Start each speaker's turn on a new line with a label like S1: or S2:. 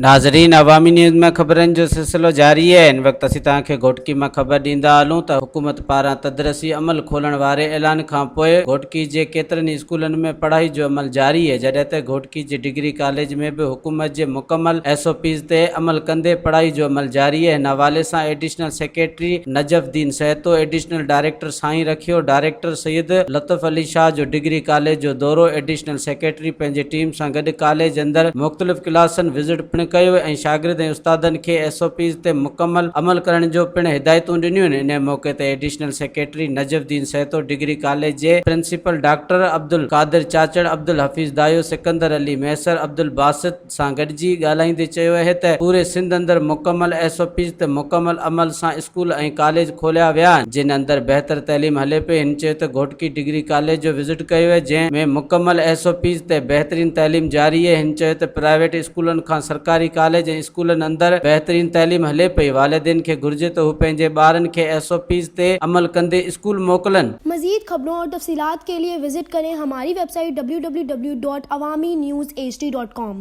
S1: ناظرين عوامي نيوز ۾ خبرن جو سلسلو جاري آهي هن وقت اسين توهان کي گهوٽڪي مان خبر ڏيندا هلون ته حڪومت پاران تدرسي عمل کولڻ واري اعلان کان پوء گهوٽڪي جي ڪيترن ئي اسڪولن ۾ پڙهائي جو عمل جاري آهي جڏهن ته گهوٽڪي جي ڊگري ڪاليج ۾ به حڪومت جي مڪمل ايس او پيز تي عمل ڪندي پڙهائي جو عمل جاري آهي هن حوالي سان additional secretary Najaf Uddin Sahito additional director Sain Rakhio director Syed Lutf Ali Shah جو ڊگري ڪاليج جو دورو ايڊيشنل سيڪريٽري پنهنجي ٽيم سان گڏ ڪاليج اندر مختلف ڪلاسن وزٽ پڻ ڪيو ۽ شاگرد ۽ استادن کي ايس او پيز تي مڪمل عمل ڪرڻ جو پڻ هدايتون ڏنيون. انهي موقعي تي additional secretary Najaf Uddin Sahito, degree college جي پرنسپل ڊاڪٽر عبدالقادر چاچڙ، عبدالحفيظ دايو، سڪندر علي مهيسر، عبدالباسط سان گڏجي ڳالهائيندي چيو اهي ته پوري سنڌ اندر مڪمل ايس او پيز تي مڪمل عمل سان اسڪول ۽ ڪاليج کوليا ويا آهن جن اندر بهتر تعليم هلي پئي هن چيو ته گهوٽڪي ڊگري ڪاليج جو وزٽ ڪيو اهي جنهن ۾ مڪمل ايس او پيز تي بهترين تعليم جاري اهي هن چيو ته پرائيويٽ اسڪولن کان سرڪاري ڪاليج ۽ اسڪولن اندر بهترين تعليم هلي پئي والدين کي گهرجي ته هو پنهنجي ٻارن کي ايس او پيز تي عمل ڪندي اسڪول موڪلن.
S2: مزيد خبرون اور تفصيلات کے لئے وزٽ ڪرين ھماري web site www.awamiNewsHD.com.